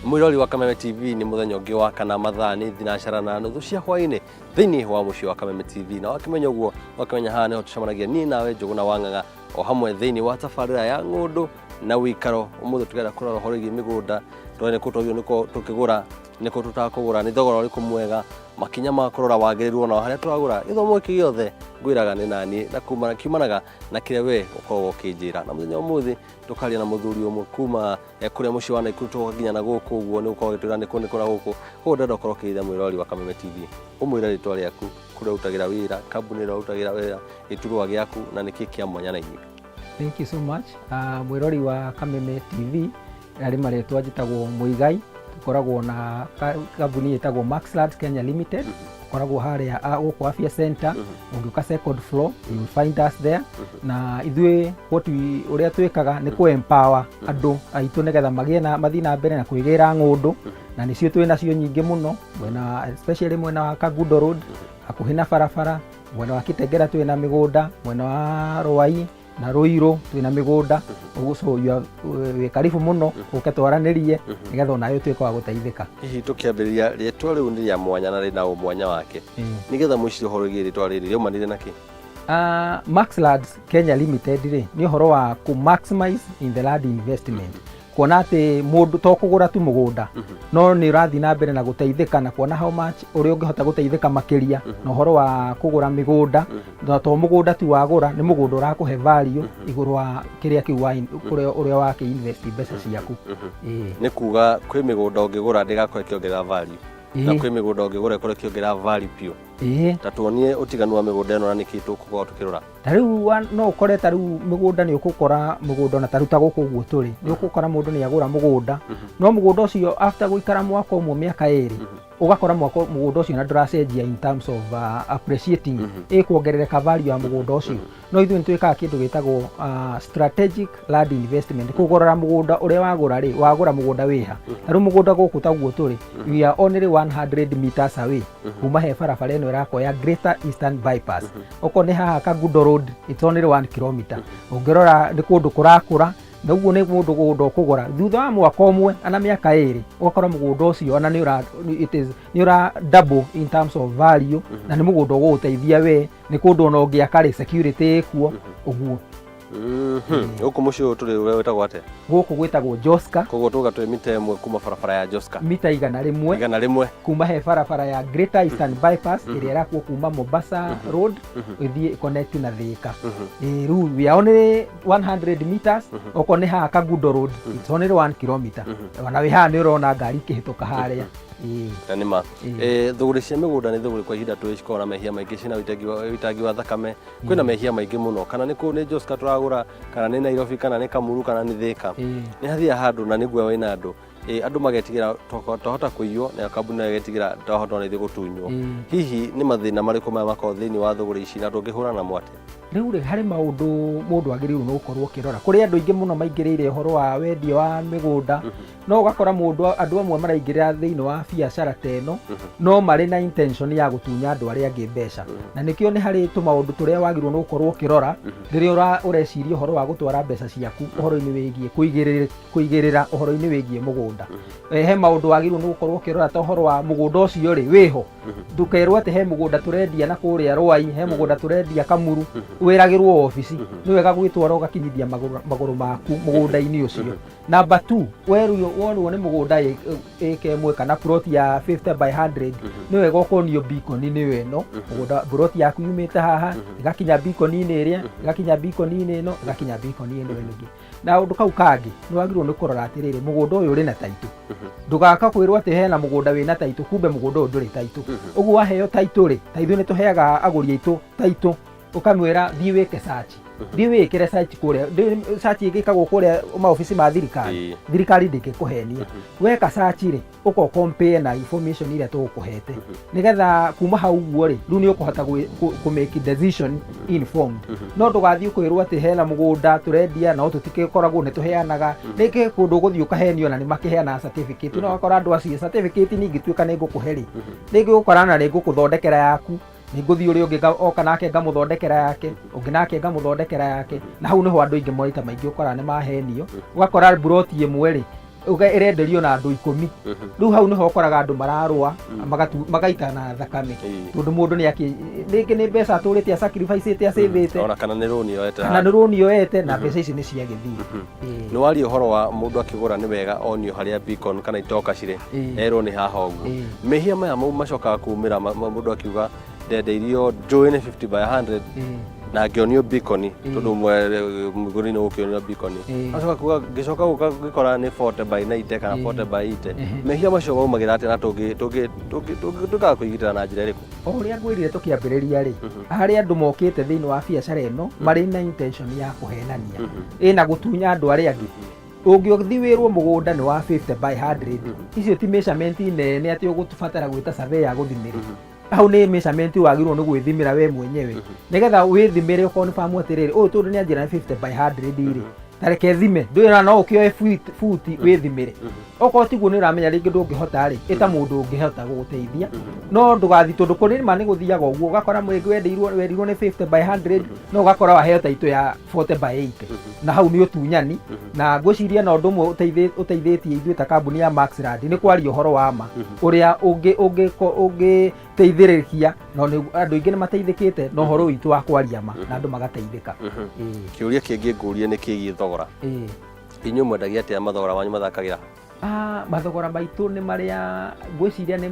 Mwĩrori wa Kameme TV, nĩ mũthenya ũngĩ wa kana, mathaa nĩ 9:30 cia hwaĩ-inĩ thĩinĩ wa mũciĩ wa Kameme TV, na wakĩmenya ũguo, wakĩmenya haha nĩho tũcemanagia niĩ nawe Njũgũna wa Ng'ang'a o hamwe thĩinĩ wa tabarĩra ya Ng'ũndũ na Wĩikaro. Ũmũthĩ tũgenda kũrora ũhoro wĩgiĩ mĩgũnda, tũrore nĩkũ twagĩrĩirwo nĩ tũkĩgũra, nĩkũ tũtakũgũra, nĩ thogora ũrĩkũ mwega, makinya ma kũrora wagĩrĩru ona harĩa tũragũra. Gĩthomo gĩkĩ gĩothe ngwĩraga nĩ naniĩ na kumana kiumanaga na kĩrĩa we ũkoragwo ũkĩnjĩra. Na mũthenya wa ũmũthĩ tũkaria na mũthuri ũmwe kuma kũrĩa mũciĩ wa Naikuru tũgoka nginya na gũkũ ũguo, nĩ gũkorwo agĩtwĩra nĩkũ nĩkũ na gũkũ. Koguo ndĩrenda ũkorwo ũkĩgeithia mwĩroreri wa Kameme TV, ũmwĩre rĩtwa rĩaku, kũrĩa ũrutagĩra wĩra, kambuni ĩrĩa ũrutagĩra wĩra, gĩturwa gĩaku na nĩkĩ kĩa mwanya na inyuĩ. Thank you so much. Mwĩrori wa Kameme TV, arĩ marĩtwa njĩtagwo Mũigai, tũkoragwo na kambuni ĩtagwo Maxlands Kenya Limited. Tũkoragwo harĩa gũkũ Afya Center. Ũngĩũka second floor, you will find us there. Na ithuĩ what we, ũrĩa twĩkaga nĩ kũ empower andũ aitũ nĩgetha magĩe na mathiĩ na mbere na kwĩgĩra ng'ũndũ, na nĩcio twĩ nacio nyingĩ mũno mwena, especially mwena wa Kangundo Road hakuhĩ na barabara, mwena wa Kitengela twĩ na mĩgũnda, mwena wa Ruai na Ruiru twĩ na mĩgũnda ũguo. So you are wĩ karibu mũno, ũke twaranĩrie nĩgetha onawe ũtuĩke wa gũteithĩka. Hihi tũkĩambĩrĩria, rĩtwa rĩu nĩ rĩa mwanya na rĩna ũmwanya wake, nĩgetha mwĩcirie ũhoro wĩgiĩ rĩtwa rĩrĩ rĩaumanire na kĩ? Maxlands Kenya Limited rĩ, nĩ ũhoro wa kũ maximize in the land investment, kuona atĩ mũndũ to kũgũra tu mũgũnda, no nĩ ũrathiĩ na mbere na gũteithĩka na kuona how much ũrĩa ũngĩhota gũteithĩka makĩria na ũhoro wa kũgũra mĩgũnda. Na to mũgũnda tu wagũra, nĩ mũgũnda ũrakũhe value igũrũ wa kĩrĩa kĩu kũrĩa ũrĩa wakĩ invest mbeca ciaku. Ĩĩ. Nĩ kuga kwĩ mĩgũnda ũngĩgũra ndĩgakorwo ĩkĩongerera value, na kwĩ mĩgũnda ũngĩgũra ĩkorwo ĩkĩongerera value biũ. Ta tuonie ũtiganu wa mĩgũnda ĩno na nĩkĩ tũgũkorwo tũkĩrora. Ta rĩu no ũkore ta rĩu mĩgũnda, nĩ ũgũkora mũgũnda ona ta rĩu ta gũkũ ũguo tũrĩ, nĩ ũgũkora mũndũ nĩ agũra mũgũnda, no mũgũnda ũcio after gũikara mwaka ũmwe, mĩaka 2, ũgakora mwaka mũgũnda ũcio na ndũracenjia in terms of appreciating, ĩkuongerereka value ya mũgũnda ũcio. No ithuĩ nĩ twĩkaga kĩndũ gĩtagwo strategic land investment, kũgũrora mũgũnda ũrĩa wagũra rĩ, wagũra mũgũnda wĩha. Ta rĩu mũgũnda gũkũ taguo tũrĩ, we are only 100 meters away kuma he barabara ĩno ĩrakwo ya Greater Eastern Bypass. Okorwo nĩ haha Kangundo Road, it's only 1 kilometer. Ũngĩrora nĩ kũndũ kũrakũra, na ũguo nĩ mũndũ mũgũnda ũkũgũra thutha wa mwaka ũmwe ana mĩaka 2, ũgakora mũgũnda ũcio ona nĩ ũra it is nĩ ũra double in terms of value, na nĩ mũgũnda ũgũgũteithia we, nĩ kũndũ ona ũngĩaka rĩ, security ĩkuo ũguo. Gũkũ mũciĩ ũyũ tũrĩ we wĩtagwo atĩa? Gũkũ gwĩtagwo Joska. Koguo tuga twĩ mita 1 kuma barabara ya Joska. Mita 100. 100. Kuma he barabara ya Greater Eastern Bypass ĩrĩa ĩrakwo kuma Mombasa Road ĩthiĩ connect na Thika. Ĩĩ, rĩu we are only 100 meters. Okorwo nĩ haha Kangundo Road, it's only 1 kilometer. Ona wĩ haha nĩ ũrona ngari ikĩhĩtũka harĩa. Ĩĩ. Na nĩ ma. Ĩĩ. Thũgũrĩ cia mĩgũnda nĩ thũgũrĩ kwa ihinda tũĩ cikoragwo na mehia maingĩ, ciĩna ũitangi wa thakame, kwĩna mehia maingĩ mũno, kana nĩ kũ nĩ Joska tũragũra, kana nĩ Nairobi, kana nĩ Kamuru, kana nĩ Thika. Nĩ hathiaga handũ na nĩguo wĩna andũ, andũ magetigĩra twahota kũiywo, na kambuni nayo ĩgetigĩra twahota ona ithuĩ gũtunywo. Hihi nĩ mathĩna marĩkũ maya makoragwo thĩinĩ wa thũgũrĩ ici, na tũngĩhũrana namo atĩa? Rĩu rĩ, harĩ maũndũ mũndũ agĩrĩirwo nĩ gũkorwo ũkĩrora. Kũrĩ andũ aingĩ mũno maingĩrĩire ũhoro wa wendia wa mĩgũnda, no ũgakora mũndũ, andũ amwe maraingĩrĩra thĩinĩ wa biacara ta ĩno no marĩ na intention ya gũtunya andũ arĩa angĩ mbeca. Na nĩkĩo nĩ harĩ tũmaũndũ tũrĩa wagĩrĩirwo nĩ gũkorwo ũkĩrora rĩrĩa ũreciria ũhoro wa gũtwara mbeca ciaku ũhoro-inĩ wĩgiĩ kũigĩrĩra ũhoro-inĩ wĩgiĩ mũgũnda. He maũndũ wagĩrĩirwo nĩ gũkorwo ũkĩrora, ta ũhoro wa mũgũnda ũcio rĩ wĩho. Ndũkerwo atĩ he mũgũnda tũrendia na kũrĩa Rwai, he mũgũnda tũrendia Kamuru, wĩragĩrwo obici. Nĩ wega gwĩtwara ũgakinyithia magũrũ maku mũgũnda-inĩ ũcio. Number two, werwo wonwo nĩ mũgũnda ĩka 1 kana plot ya 50 by 100, nĩ wega ũkonio beacon nĩyo ĩno mũgũnda, plot yaku yumĩte haha ĩgakinya beacon-inĩ ĩrĩa, ĩgakinya beacon-inĩ ĩno, ĩgakinya beacon ĩno ĩngĩ. Na ũndũ kau kangĩ, nĩ wagĩrĩirwo nĩ kũrora atĩrĩrĩ, mũgũnda ũyũ ũrĩ na title. Ndũgaka kwĩrwo atĩ hena mũgũnda wĩna title, kumbe mũgũnda ũyũ ndũrĩ title. Ũguo waheo title rĩ, ta ithuĩ nĩ tũheaga agũri aitũ title, ũkamwĩra thiĩ wĩke search, thiĩ wĩkĩre search kũrĩa. Search ĩgĩkagwo kũrĩa maobici ma thirikari. Thirikari ndĩngĩkũhenia. Weka search rĩ, ũka compare na information iria tũgũkũhete, nĩgetha kuma hau ũguo rĩ, rĩu nĩ ũkũhota kũ make decision informed. No ndũgathiĩ kwĩrwo atĩ hena mũgũnda tũrendia no tũtikĩkoragwo nĩ tũheanaga rĩngĩ kũndũ ũgũthiĩ ũkahenio, na nĩ makĩheanaga certificate, no ũgakora andũ acio certificate ningĩtuĩka nĩ ngũkũhe rĩ, rĩngĩ ũgũkora na nĩ ngũkũthondekera yaku, nĩ ngũthiĩ ũrĩa ũngĩ oka nake ngamũthondekera yake, ũngĩ nake ngamũthondekera yake. Na hau nĩho andũ aingĩ maita maingĩ ũkoraga nĩ mahenio. Ũgakora mburoti ĩmwe rĩ, Ĩrenderio na andũ 10. Rĩu hau nĩho ũkoraga andũ mararũa, magaitana thakame, tondũ mũndũ nĩ akĩ rĩngĩ nĩ mbeca atũrĩte asacrificĩte, acĩvĩte. Ona kana nĩ rũni yoete. Kana nĩ rũni yoete na mbeca ici nĩ ciagĩthiĩ. Nĩ waria ũhoro wa mũndũ akĩgũra, nĩ wega onio harĩa beacon kana itoka cirĩ, erwo nĩ haha ũguo. Mehia maya mau macokaga kumĩra mũndũ akiuga ndendeirio njũĩ nĩ 50 by 100 na ngĩonio beacon, tondũ mũgũri nĩ gũkĩonio beacon, acoka kuga ngĩcoka gũka ngĩkora nĩ 40 by 90 kana 40 by 80. Mehia macio maumagĩra atĩa, na tũngĩ kwĩgitĩra na njĩra ĩrĩkũ? O ũrĩa ngwĩrire tũkĩambĩrĩria rĩ, harĩ andũ mokĩte thĩinĩ wa biacara ĩno marĩ na intention ya kũhenania ĩna gũtunya andũ arĩa angĩ. Ũngĩũthi wĩrwo mũgũnda nĩ wa 50 by 100, icio ti measurement nene atĩ ũgũbatara gwĩta survey ya gũthimĩra. Hau nĩ measurement wagĩrĩirwo nĩ gwĩthimĩra we mwenyewe, nĩgetha wĩthimĩre ũconfirm atĩrĩrĩ, ũyũ tondũ nĩ anjĩra nĩ 50 by 100 rĩ, ta reke thime. Ndũĩ na no ũkĩoe buti wĩthimĩre. Okorwo tiguo, nĩ ũramenya rĩngĩ ndũngĩhota rĩ, ĩta mũndũ ũngĩhota gũgũteithia, no ndũgathi, tondũ kũrĩ ma nĩ gũthiaga ũguo, ũgakora rĩngĩ wendeirwo nĩ 50 by 100, no ũgakora waheo taitũ ya 40 by 80, na hau nĩ ũtunyani. Na ngwĩciria na ũndũ ũmwe ũteithĩtie ithuĩ ta kambuni ya Maxland nĩ kwaria ũhoro wa ma ũrĩa ũngĩteithĩrĩria, no nĩ andũ aingĩ nĩ mateithĩkĩte na ũhoro witũ wa kwaria ma na andũ magateithĩka. Kĩũria kĩngĩ ngũrie nĩ kĩgiĩ thogora. Inyuĩ mwendagia atĩa? Mathogora manyu mathakagĩra? Ah, mathogora maitũ nĩ marĩa ngwĩciria nĩ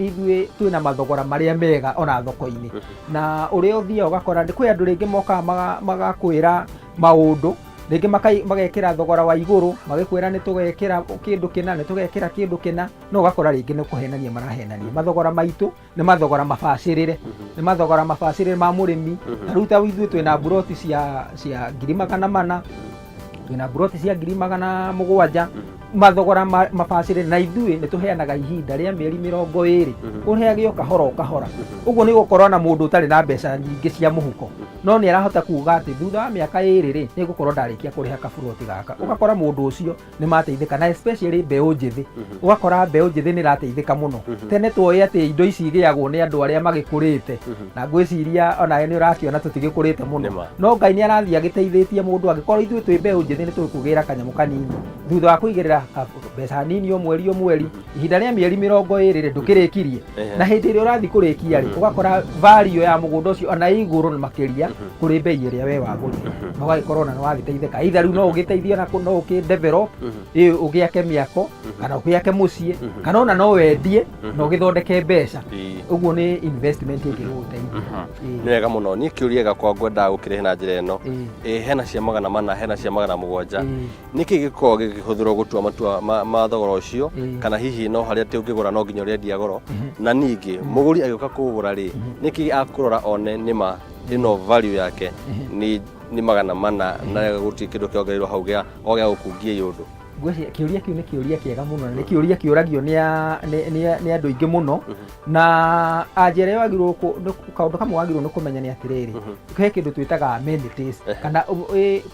ithuĩ twĩna mathogora marĩa mega ona thoko-inĩ. Na ũrĩa ũthiaga ũgakora nĩ kwĩ andũ rĩngĩ mokaga magakwĩra maũndũ, rĩngĩ magekĩra thogora wa igũrũ, magĩkwĩra nĩ tũgekĩra kĩndũ kĩna, nĩ tũgekĩra kĩndũ kĩna, no ũgakora rĩngĩ nĩ kũhenania marahenania. Mathogora maitũ nĩ mathogora mabacĩrĩre, nĩ mathogora mabacĩrĩre ma mũrĩmi. Ta rĩu ta ithuĩ twĩna mburoti cia 400,000, twĩna mburoti cia 700,000, mathogora mabacĩrĩre. Na ithuĩ nĩ tũheanaga ihinda rĩa mĩeri 20, ũheage o kahora o kahora. Ũguo nĩ gũkorwo na mũndũ ũtarĩ na mbeca nyingĩ cia mũhuko, no nĩ arahota kuga atĩ thutha wa mĩaka 2 rĩ, nĩ ngũkorwo ndarĩkia kũrĩha kaburoti gaka. Ũgakora mũndũ ũcio nĩ mateithĩka, na especially mbeũ njĩthĩ. Ũgakora mbeũ njĩthĩ nĩ ĩrateithĩka mũno. Tene tuoĩ atĩ indo ici igĩagwo nĩ andũ arĩa magĩkũrĩte, na ngwĩciria onawe nĩ ũrakĩona tũtigĩkũrĩte mũno. Nĩma. No Ngai nĩ arathiĩ agĩteithĩtie mũndũ. Angĩkorwo ithuĩ twĩ mbeũ njĩthĩ, nĩ tũkũgĩra kanyamũ kanini thutha wa kũigĩrĩra mbeca nini o mweri o mweri, ihinda rĩa mĩeri 20 rĩ, ndũkĩrĩkirie. Na hĩndĩ ĩrĩa ũrathiĩ kũrĩkia rĩ, ũgakora value ya mũgũnda ũcio ona ĩ igũrũ makĩria kũrĩ mbei ĩrĩa we wagũrire, na ũgagĩkorwo ona nĩ wagĩteithĩka. Either rĩu no ũgĩteithie na no ũkĩ develop, ĩ ũgĩake mĩako kana ũgĩake mũciĩ, kana ona no wendie na ũgĩthondeke mbeca. Ũguo nĩ investment ĩngĩgũteithia. Nĩ wega mũno. Niĩ kĩũria gĩakwa ngwendaga gũkĩrehe na njĩra ĩno. Ĩ hena cia 400, hena cia 700. Nĩkĩ gĩkoragwo gĩkĩhũthĩrwo gũtua matua ma thogora ũcio? Kana hihi no harĩa atĩ ũngĩgũra no nginya ũrĩendia goro? Na ningĩ mũgũri agĩũka kũgũra rĩ, nĩkĩ akũrora one nĩma ĩno value yake nĩ 400 na gũtirĩ kĩndũ kĩongereirwo hau gĩa o gĩa gũkungia iũndũ? Ngwĩciria kĩũria kĩu nĩ kĩũria kĩega mũno, na nĩ kĩũria kĩũragio nĩ andũ aingĩ mũno. Na anjĩra ĩyo wagĩrĩirwo kaũndũ kamwe wagĩrĩirwo nĩ kũmenya nĩ atĩrĩrĩ, he kĩndũ twĩtaga amenities, kana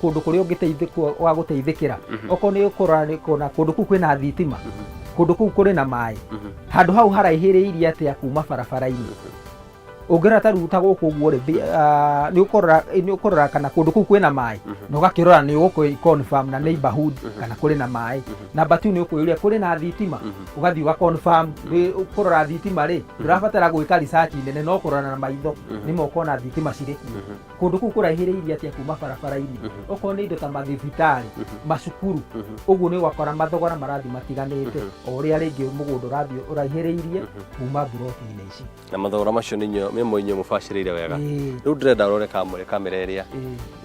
kũndũ kũrĩa ũngĩteithĩkwo wa gũteithĩkĩra. Okorwo nĩ ũkũrora nĩ kuona kũndũ kũu kwĩna thitima, kũndũ kũu kũrĩ na maĩ, handũ hau haraihĩrĩirie atĩa kuma barabara-inĩ. Ũngĩrora ta rĩu ta gũkũ ũguo rĩ, nĩ ũkũrora kana kũndũ kũu kwĩna maĩ, na ũgakĩrora nĩ ũgũkĩ confirm na neighborhood kana kũrĩ na maĩ. Number two, nĩ ũkwĩyũria kũrĩ na thitima, ũgathiĩ ũga confirm. Nĩ kũrora thitima rĩ, ndũrabatara gwĩka research nene, no kũrora na maitho nĩma ũkona thitima cirĩ kuo. Kũndũ kũu kũraihĩrĩirie atĩa kuma barabara-inĩ, okorwo nĩ indo ta mathibitarĩ, macukuru. Ũguo nĩ ũgakora mathogora marathiĩ matiganĩte o ũrĩa rĩngĩ mũgũnda ũrathiĩ ũraihĩrĩirie kuma mburoti-inĩ ici. Na mathogora macio nĩ inyuĩ nĩmo inyuĩ mũbacĩrĩire wega. Rĩu ndĩrenda ũrore kamera ĩrĩa.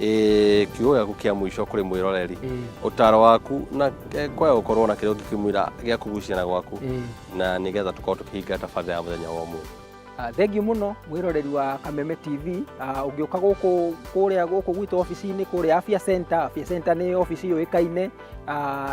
Ĩĩ, kiugo gĩaku kĩa mũico kũrĩ mwĩroreri, ũtaro waku, na kwaya gũkorwo na kĩrĩa ũngĩkĩmwĩra gĩa kũgucia na gwaku, na nĩgetha tũkorwo tũkĩhinga tabarĩra ya mũthenya wa ũmũthĩ. Thengiũ mũno mwĩroreri wa Kameme TV. Ũngĩũka gũkũ kũrĩa gũkũ gwitũ obici-inĩ kũrĩa Afya Center. Afya Center nĩ obici yũĩkaine.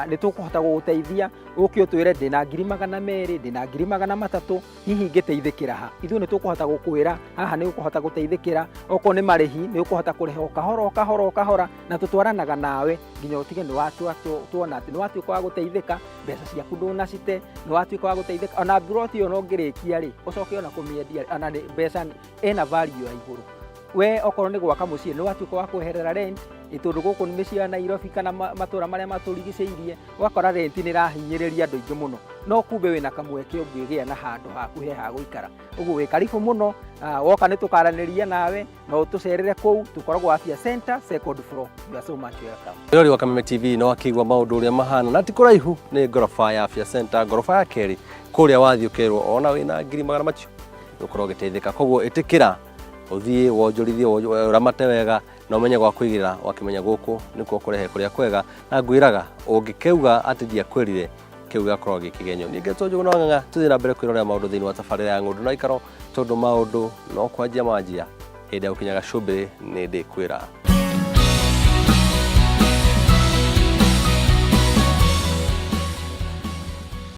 Nĩ tũkũhota gũgũteithia. Ũke ũtwĩre ndĩna 200,000, ndĩna 300,000, hihi ingĩteithĩkĩra ha? Ithuĩ nĩ tũkũhota gũkwĩra haha nĩ ũkũhota gũteithĩkĩra. Okorwo nĩ marĩhi, nĩ ũkũhota kũrĩha o kahora o kahora o kahora, na tũtwaranaga nawe nginya ũtige nĩ watua tuona atĩ nĩ watuĩka wa gũteithĩka, mbeca ciaku ndũnacite, nĩ watuĩka wa gũteithĩka. Ona mburoti ĩyo no ngĩrĩkia rĩ, ũcoke ona kũmĩendia, ona nĩ mbeca ĩna value ya igũrũ. We okorwo nĩ gwaka mũciĩ, nĩ watuĩka wa kweherera rent, ĩ tondũ gũkũ nĩ mĩciĩ ya Nairobi kana matũra marĩa matũrigicĩirie, ũgakora rent nĩ ĩrahinyĩrĩria andũ aingĩ mũno, no kumbe wĩna kamweke ũngĩgĩa na handũ haku he ha gũikara. Ũguo wĩ karibu mũno, woka nĩ tũkaranĩria nawe, no ũtũcerere kũu, tũkoragwo Afya Center, second floor. You are so much welcome. Mwĩrori wa Kameme TV no akĩigua maũndũ ũrĩa mahana, na ti kũraihu nĩ ngoroba ya Afya Center, ngoroba ya kerĩ, kũrĩa wathiĩ ũkerwo ona wĩna ngiri magana macio ũkorwo ũgĩteithĩka. Koguo ĩtĩkĩra ũthiĩ wonjorithie, ũramate wega na ũmenye gwa kũigĩrĩra, wakĩmenya gũkũ nĩkuo kũrehe kũrĩa kwega, na ngwĩraga ũngĩkĩuga atĩ ndiakwĩrire, kĩu gĩgakorwo gĩ kĩgenyo. Niĩ ngetwo Njũgũna wa Ng'ang'a, tũthiĩ na mbere kwĩrorera maũndũ thĩinĩ wa tabarĩra ya Ng'ũndũ na Ikaro, tondũ maũndũ no kwanjia manjia, hĩndĩ ya gũkinya gacũmbĩrĩ nĩ ndĩkwĩra.